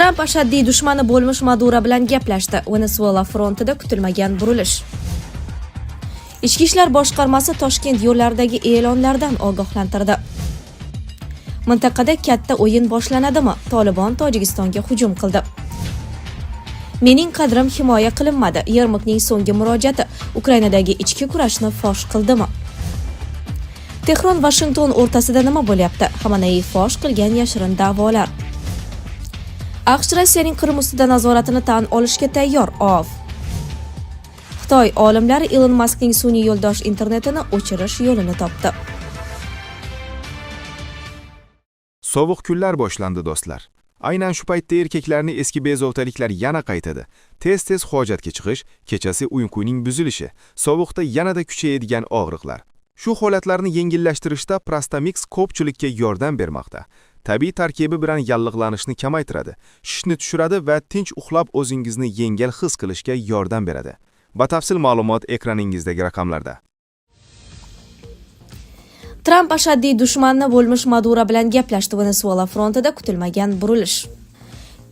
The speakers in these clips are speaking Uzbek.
Tramp ashaddiy dushmani bo'lmish Maduro bilan gaplashdi. Venesuela frontida kutilmagan burilish. Ichki ishlar boshqarmasi Toshkent yo'llaridagi e'lonlardan ogohlantirdi. Mintaqada katta o'yin boshlanadimi? Tolibon Tojikistonga hujum qildi. Mening qadrim himoya qilinmadi. Yermokning so'nggi murojaati Ukrainadagi ichki kurashni fosh qildimi? Tehron Vashington o'rtasida nima bo'lyapti? Xamaney fosh qilgan yashirin da'volar. AQSh Rossiyaning Qrim ustida nazoratini tan olishga tayyor. OAV. Xitoy olimlari Ilon Maskning sun'iy yo'ldosh internetini o'chirish yo'lini topdi. Sovuq kunlar boshlandi, do'stlar. Aynan shu paytda erkaklarni eski bezovtaliklar yana qaytadi. Tez-tez hojatga chiqish, kechasi uyquning buzilishi, sovuqda yanada kuchayadigan og'riqlar. Shu holatlarni yengillashtirishda Prostamix ko'pchilikka yordam bermoqda. Tabiiy tarkibi bilan yallig'lanishni kamaytiradi, shishni tushiradi va tinch uxlab o'zingizni yengil his qilishga yordam beradi. Batafsil ma'lumot ekraningizdagi raqamlarda. Tramp ashaddiy dushmanni bo'lmish Maduro bilan gaplashdi. Venesuela frontida kutilmagan burilish.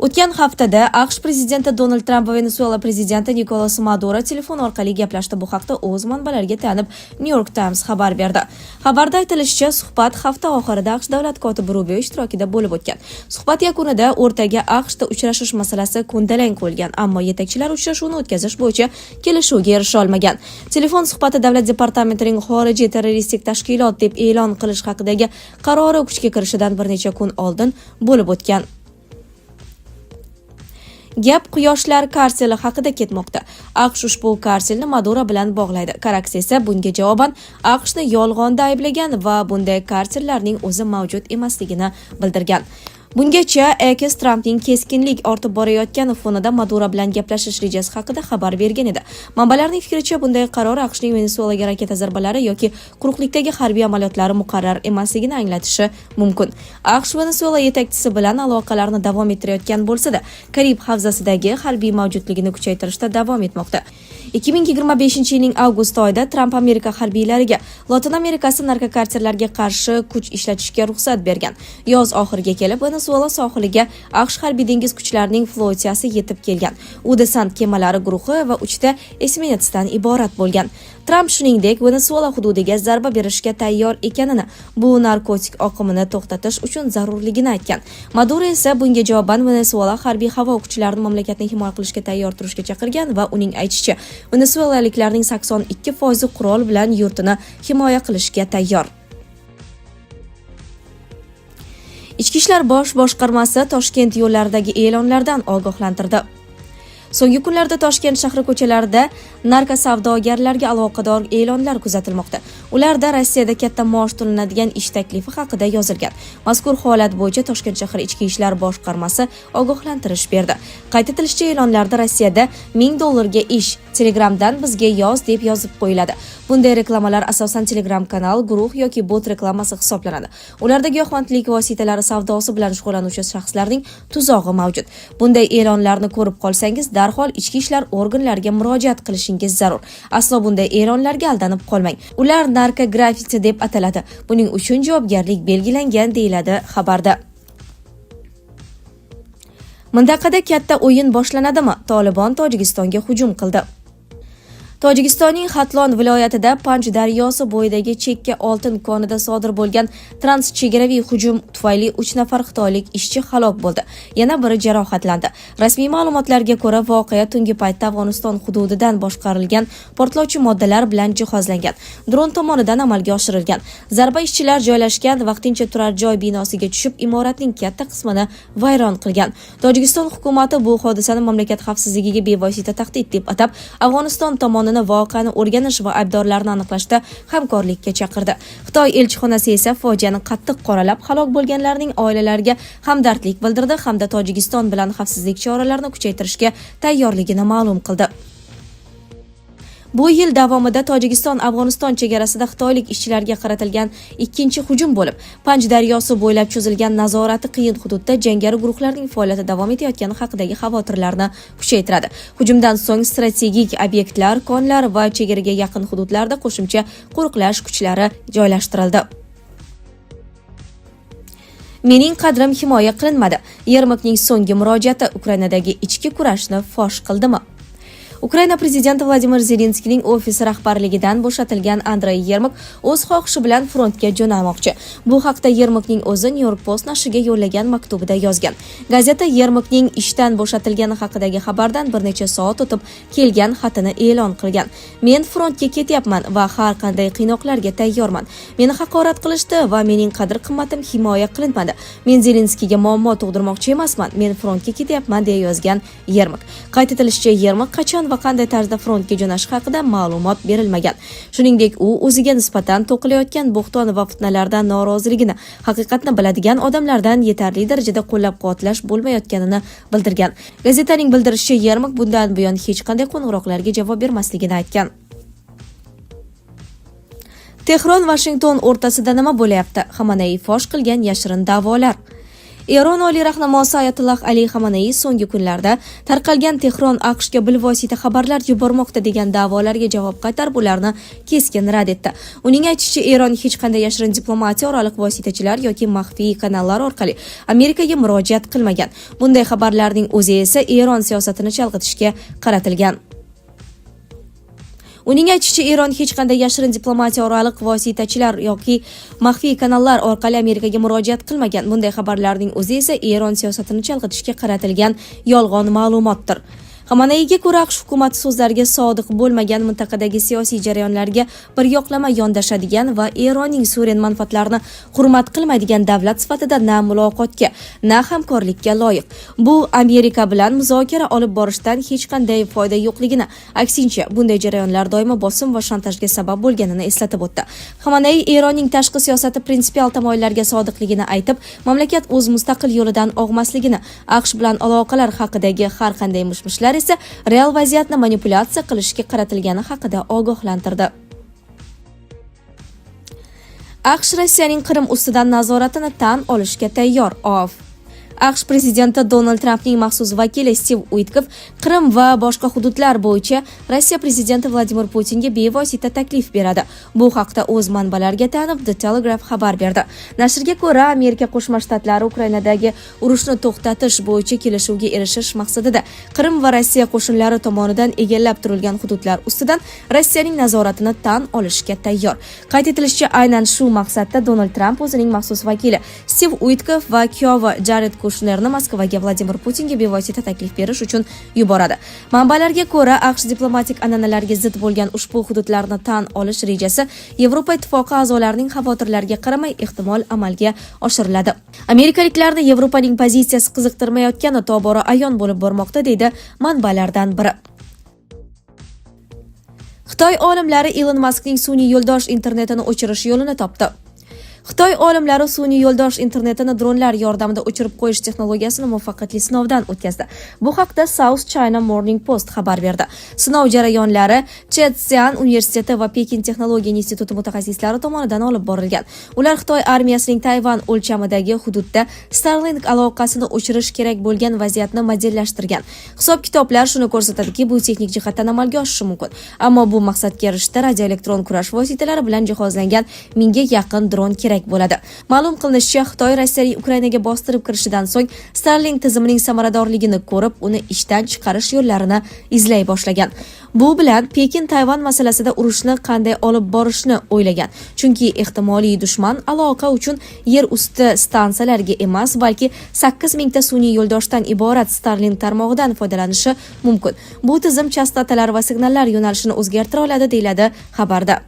O'tgan haftada AQSh prezidenti Donald Tramp va Venesuela prezidenti Nikolas Maduro telefon orqali gaplashdi. Bu haqda o'z manbalariga tayanib New York Times xabar berdi. Xabarda aytilishicha, suhbat hafta oxirida AQSh davlat kotibi Rubio ishtirokida bo'lib o'tgan. Suhbat yakunida o'rtaga AQShda uchrashish masalasi ko'ndalang qo'yilgan, ammo yetakchilar uchrashuvni o'tkazish bo'yicha kelishuvga erisha olmagan. Telefon suhbati Davlat departamentining xorijiy terroristik tashkilot deb e'lon qilish haqidagi qarori kuchga kirishidan bir necha kun oldin bo'lib o'tgan. Gap quyoshlar karteli haqida ketmoqda. AQSh ushbu kartelni Maduro bilan bog'laydi. Karakas esa bunga javoban AQShni yolg'onda ayblagan va bunday kartellarning o'zi mavjud emasligini bildirgan. Bungacha X Trampning keskinlik ortib borayotgani fonida Maduro bilan gaplashish rejasi haqida xabar bergan edi. Manbalarning fikricha, bunday qaror AQShning Venesuelaga raketa zarbalari yoki quruqlikdagi harbiy amaliyotlari muqarrar emasligini anglatishi mumkin. AQSh Venesuela yetakchisi bilan aloqalarni davom ettirayotgan bo'lsa-da, Karib havzasidagi harbiy mavjudligini kuchaytirishda davom etmoqda. 2025-yilning avgust oyida Tramp Amerika harbiylariga Lotin Amerikasi narkokartellarga qarshi kuch ishlatishga ruxsat bergan. Yoz oxiriga kelib Venesuela sohiliga AQSh harbiy dengiz kuchlarining flotiyasi yetib kelgan. U desant kemalari guruhi va uchta esminetsdan iborat bo'lgan. Tramp shuningdek Venesuela hududiga zarba berishga tayyor ekanini, bu narkotik oqimini to'xtatish uchun zarurligini aytgan. Maduro esa bunga javoban Venesuela harbiy havo kuchlarini mamlakatni himoya qilishga tayyor turishga chaqirgan va uning aytishicha, venesuelaliklarning 82% qurol bilan yurtini himoya qilishga tayyor. Ichki ishlar bosh boshqarmasi Toshkent yo'llaridagi e'lonlardan ogohlantirdi. So'nggi kunlarda Toshkent shahri ko'chalarida narkosavdogarlarga aloqador e'lonlar kuzatilmoqda. Ularda Rossiyada katta maosh to'lanadigan ish taklifi haqida yozilgan. Mazkur holat bo'yicha Toshkent shahri Ichki ishlar boshqarmasi ogohlantirish berdi. Qayd etilishicha, e'lonlarda Rossiyada 1000 dollarga ish, Telegramdan bizga yoz deb yozib qo'yiladi. Bunday reklamalar asosan Telegram kanal, guruh yoki bot reklamasi hisoblanadi. Ularda giyohvandlik vositalari savdosi bilan shug'ullanuvchi shaxslarning tuzog'i mavjud. Bunday e'lonlarni ko'rib qolsangiz, darhol ichki ishlar organlariga murojaat qilishingiz zarur. Aslo bunday e'lonlarga aldanib qolmang. Ular narkograffiti deb ataladi. Buning uchun javobgarlik belgilangan, deyiladi xabarda. Mintaqada katta o'yin boshlanadimi? Tolibon Tojikistonga hujum qildi. Tojikistonning Xatlon viloyatida Panj daryosi bo'yidagi chekka oltin konida sodir bo'lgan transchegaraviy hujum tufayli 3 nafar xitoylik ishchi halok bo'ldi. Yana biri jarohatlandi. Rasmiy ma'lumotlarga ko'ra, voqea tungi paytda Afg'oniston hududidan boshqarilgan portlovchi moddalar bilan jihozlangan dron tomonidan amalga oshirilgan. Zarba ishchilar joylashgan vaqtincha turar joy binosiga tushib, imoratning katta qismini vayron qilgan. Tojikiston hukumati bu hodisani mamlakat xavfsizligiga bevosita tahdid deb atab, Afg'oniston tomonini voqeani o'rganish va aybdorlarni aniqlashda hamkorlikka chaqirdi. Xitoy elchixonasi esa fojiani qattiq qoralab, halok bo'lganlarning oilalariga hamdardlik bildirdi hamda Tojikiston bilan xavfsizlik choralarini kuchaytirishga tayyorligini ma'lum qildi. Bu yil davomida Tojikiston Afg'oniston chegarasida xitoylik ishchilarga qaratilgan ikkinchi hujum bo'lib, Panj daryosi bo'ylab cho'zilgan nazorati qiyin hududda jangari guruhlarning faoliyati davom etayotgani haqidagi xavotirlarni kuchaytiradi. Hujumdan so'ng strategik obyektlar, konlar va chegaraga yaqin hududlarda qo'shimcha qo'riqlash kuchlari joylashtirildi. Mening qadrim himoya qilinmadi. Yermakning so'nggi murojaati Ukrainadagi ichki kurashni fosh qildimi? Ukraina prezidenti Vladimir Zelenskiyning ofisi rahbarligidan bo'shatilgan Andrey Yermak o'z xohishi bilan frontga jo'namoqchi. Bu haqda Yermakning o'zi New York Post nashriga yo'llagan maktubida yozgan. Gazeta Yermakning ishdan bo'shatilgani haqidagi xabardan bir necha soat o'tib kelgan xatini e'lon qilgan. Men frontga ketyapman va har qanday qiynoqlarga tayyorman. Meni haqorat qilishdi va mening qadr-qimmatim himoya qilinmadi. Men Zelenskiyga muammo tug'dirmoqchi emasman. Men frontga ketyapman, deya yozgan Yermak. Qayd etilishicha, Yermak qachon va qanday tarzda frontga jo'nashi haqida ma'lumot berilmagan. Shuningdek, u o'ziga nisbatan to'qilayotgan bo'xton va fitnalardan noroziligini, haqiqatni biladigan odamlardan yetarli darajada qo'llab-quvvatlash bo'lmayotganini bildirgan. Gazetaning bildirishicha, Yermak bundan buyon hech qanday qo'ng'iroqlarga javob bermasligini aytgan. Tehron Vashington o'rtasida nima bo'lyapti? Xamaney fosh qilgan yashirin da'volar. Eron oliy rahnamosi Ayatulloh Ali Xamaney so'nggi kunlarda tarqalgan Tehron AQShga bilvosita xabarlar yubormoqda degan da'volarga javob qaytarib, ularni keskin rad etdi. Uning aytishicha, Eron hech qanday yashirin diplomatiya oraliq vositachilar yoki maxfiy kanallar orqali Amerikaga murojaat qilmagan. Bunday xabarlarning o'zi esa Eron siyosatini chalg'itishga qaratilgan. Uning aytishicha, Eron hech qanday yashirin diplomatiya oraliq vositachilar yoki maxfiy kanallar orqali Amerikaga murojaat qilmagan. Bunday xabarlarning o'zi esa Eron siyosatini chalg'itishga qaratilgan yolg'on ma'lumotdir. Xamaneyga ko'ra, AQSh hukumati so'zlariga sodiq bo'lmagan, mintaqadagi siyosiy jarayonlarga bir yoqlama yondashadigan va Eronning suveren manfaatlarini hurmat qilmaydigan davlat sifatida na muloqotga, na hamkorlikka loyiq. Bu Amerika bilan muzokara olib borishdan hech qanday foyda yo'qligini, aksincha, bunday jarayonlar doimo bosim va shantajga sabab bo'lganini eslatib o'tdi. Xamaney Eronning tashqi siyosati prinsipial tamoyillarga sodiqligini aytib, mamlakat o'z mustaqil yo'lidan og'masligini, AQSh bilan aloqalar haqidagi har qanday mish-mishlar esa real vaziyatni manipulyatsiya qilishga qaratilgani haqida ogohlantirdi. AQSh Rossiyaning Qrim ustidan nazoratini tan olishga tayyor OAV. AQSh prezidenti Donald Trampning maxsus vakili Stiv Uitkov Qrim va boshqa hududlar bo'yicha Rossiya prezidenti Vladimir Putinga bevosita taklif beradi. Bu haqda o'z manbalariga tayanib The Telegraph xabar berdi. Nashrga ko'ra, Amerika Qo'shma Shtatlari Ukrainadagi urushni to'xtatish bo'yicha kelishuvga erishish maqsadida Qrim va Rossiya qo'shinlari tomonidan egallab turilgan hududlar ustidan Rossiyaning nazoratini tan olishga tayyor. Qayd etilishicha, aynan shu maqsadda Donald Tramp o'zining maxsus vakili Stiv Uitkov va kuyovi Jared Kushnerni Moskvaga Vladimir Putinga bevosita taklif berish uchun yuboradi. Manbalarga ko'ra, AQSh diplomatik an'analarga zid bo'lgan ushbu hududlarni tan olish rejasi Yevropa Ittifoqi a'zolarining xavotirlariga qaramay ehtimol amalga oshiriladi. Amerikaliklarni Yevropaning pozitsiyasi qiziqtirmayotgani tobora ayon bo'lib bormoqda, deydi manbalardan biri. Xitoy olimlari Ilon Maskning sun'iy yo'ldosh internetini o'chirish yo'lini topdi. Xitoy olimlari sun'iy yo'ldosh internetini dronlar yordamida o'chirib qo'yish texnologiyasini muvaffaqiyatli sinovdan o'tkazdi. Bu haqda South China Morning Post xabar berdi. Sinov jarayonlari Chetxian universiteti va Pekin texnologiya instituti mutaxassislari tomonidan olib borilgan. Ular Xitoy armiyasining Tayvan o'lchamidagi hududda Starlink aloqasini o'chirish kerak bo'lgan vaziyatni modellashtirgan. Hisob-kitoblar shuni ko'rsatadiki, bu texnik jihatdan amalga oshishi mumkin. Ammo bu maqsadga erishishda radioelektron kurash vositalari bilan jihozlangan 1000 ga yaqin dron kerak bo'ladi. Ma'lum qilinishicha, Xitoy Rossiyaning Ukrainaga bostirib kirishidan so'ng Starlink tizimining samaradorligini ko'rib, uni ishdan chiqarish yo'llarini izlay boshlagan. Bu bilan Pekin Tayvan masalasida urushni qanday olib borishni o'ylagan. Chunki ehtimoliy dushman aloqa uchun yer usti stansiyalarga emas, balki 8000 ta sun'iy yo'ldoshdan iborat Starlink tarmog'idan foydalanishi mumkin. Bu tizim chastotalar va signallar yo'nalishini o'zgartira oladi, deyiladi xabarda.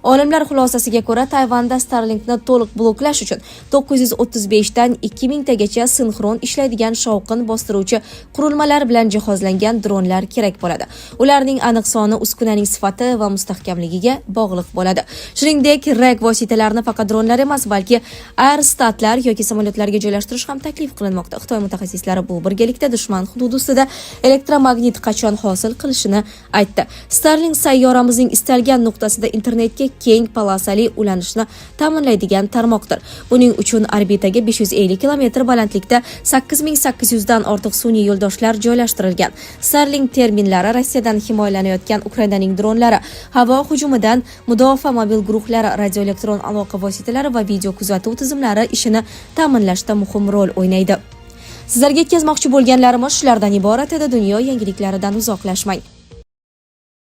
Olimlar xulosasiga ko'ra, Tayvanda Starlinkni to'liq bloklash uchun 935 dan 2000 tagacha sinxron ishlaydigan shovqin bostiruvchi qurilmalar bilan jihozlangan dronlar kerak bo'ladi. Ularning aniq soni uskunaning sifati va mustahkamligiga bog'liq bo'ladi. Shuningdek, REK vositalarini faqat dronlar emas, balki aerostatlar yoki samolyotlarga joylashtirish ham taklif qilinmoqda. Xitoy mutaxassislari bu birgalikda dushman hududi ustida elektromagnit qachon hosil qilishini aytdi. Starlink sayyoramizning istalgan nuqtasida internetga keng polosali ulanishni ta'minlaydigan tarmoqdir. Buning uchun orbitaga 550 kilometr balandlikda 8800 dan ortiq sun'iy yo'ldoshlar joylashtirilgan. Starlink terminallari Rossiyadan himoyalanayotgan Ukrainaning dronlari, havo hujumidan mudofaa mobil guruhlari, radioelektron aloqa vositalari va video kuzatuv tizimlari ishini ta'minlashda muhim rol o'ynaydi. Sizlarga yetkazmoqchi bo'lganlarimiz shulardan iborat edi. Dunyo yangiliklaridan uzoqlashmang.